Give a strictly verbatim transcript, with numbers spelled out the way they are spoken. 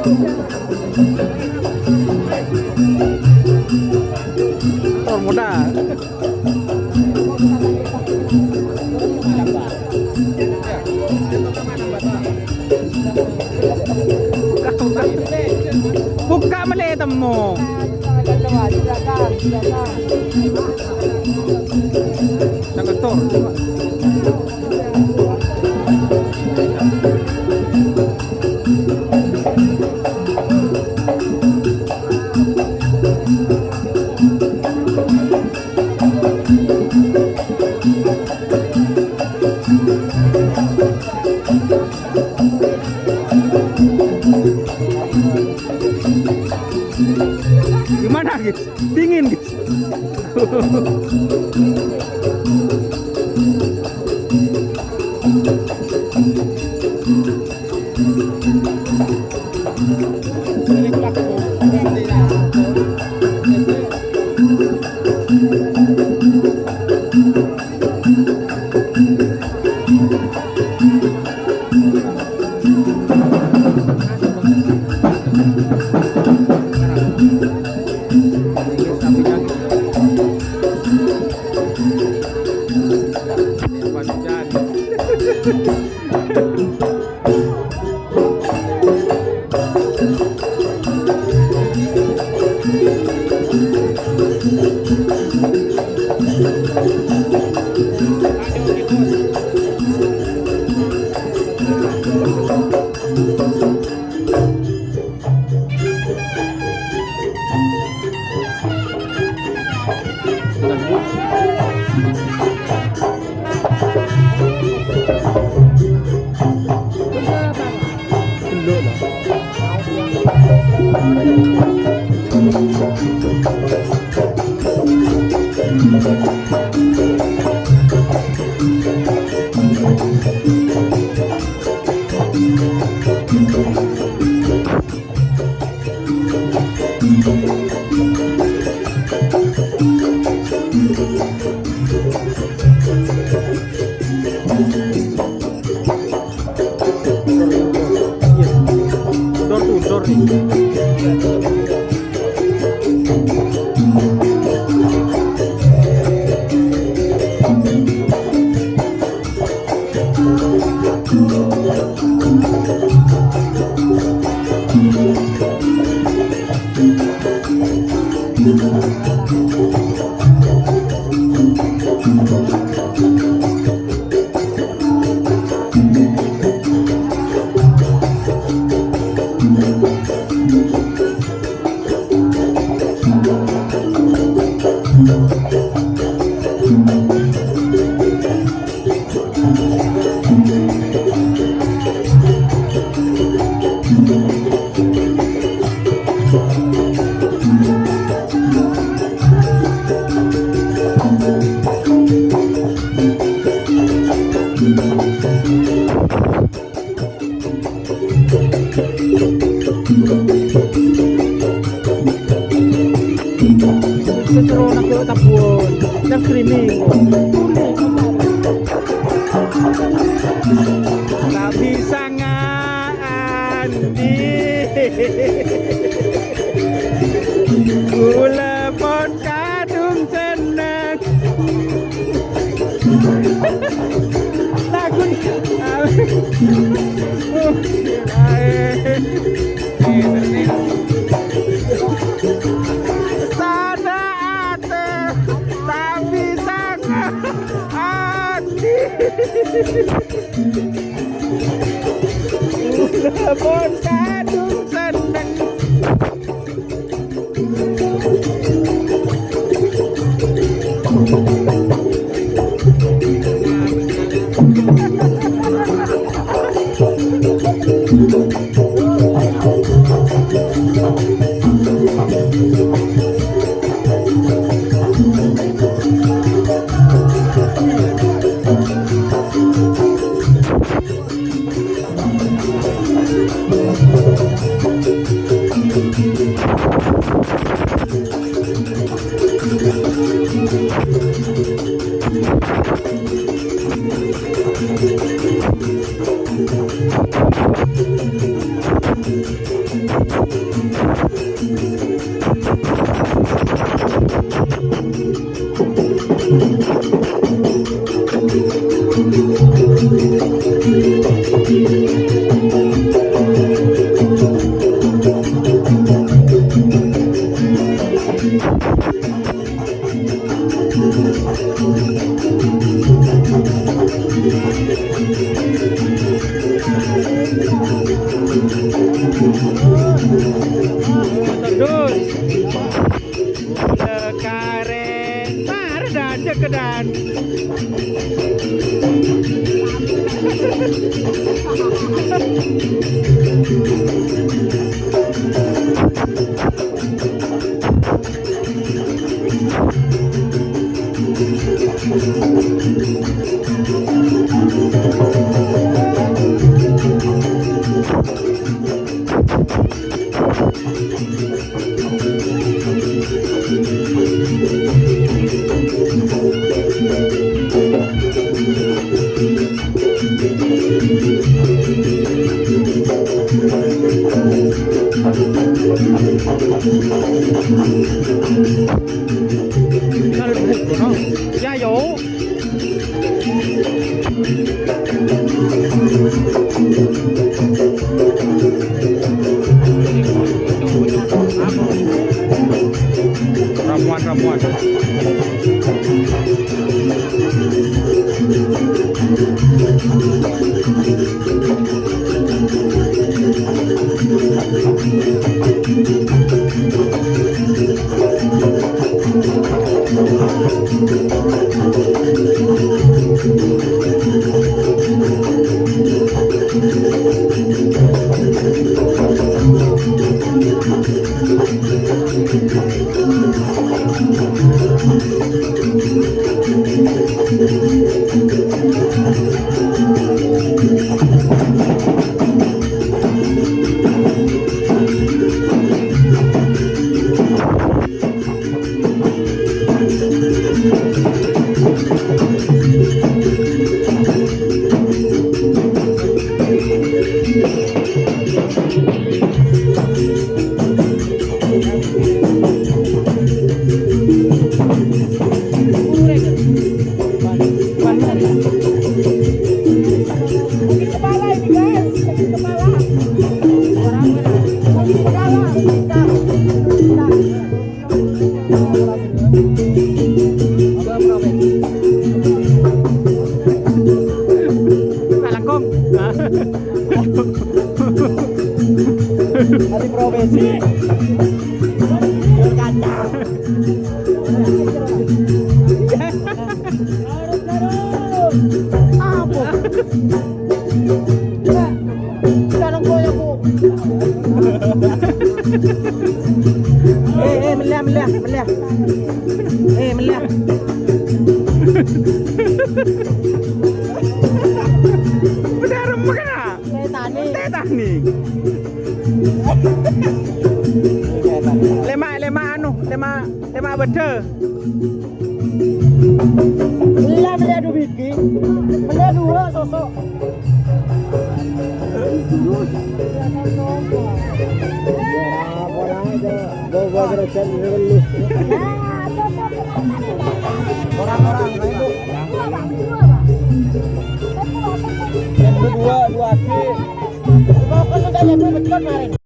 Tor modal. Bukka', bukka'. Bukka' mellè temmo. Sangat tor. Gimana, guys? Dingin, guys. Door to door nih. Seterona ke tabuan dan screaming. Tapi sangaan di gula pon kadung seneng. Lagu ni. Sana ate, tapi sangat hati. Pon kadung seneng. Terus. Lekare. Tar, dan, dekedan. Bisa lebih, no? Ya, yo. Ramuan, ramuan. Kalangkong. Adi profesi. Kaca. Apa? Dalam koyo, Bu. Eh, eh, mellèya, mellèya, mellèya. Eh, mellèya. Bener, bukan, ah? Teh taning. Teh taning. Lèma', lèma' anu, lèma', lèma' bâdâ. Ella mellèya du bighi. Mellèya duwâ' soso'. Orang-orang, nah, itu. Yang kedua, dua kaki. Pokoknya udah jadi betul kemarin.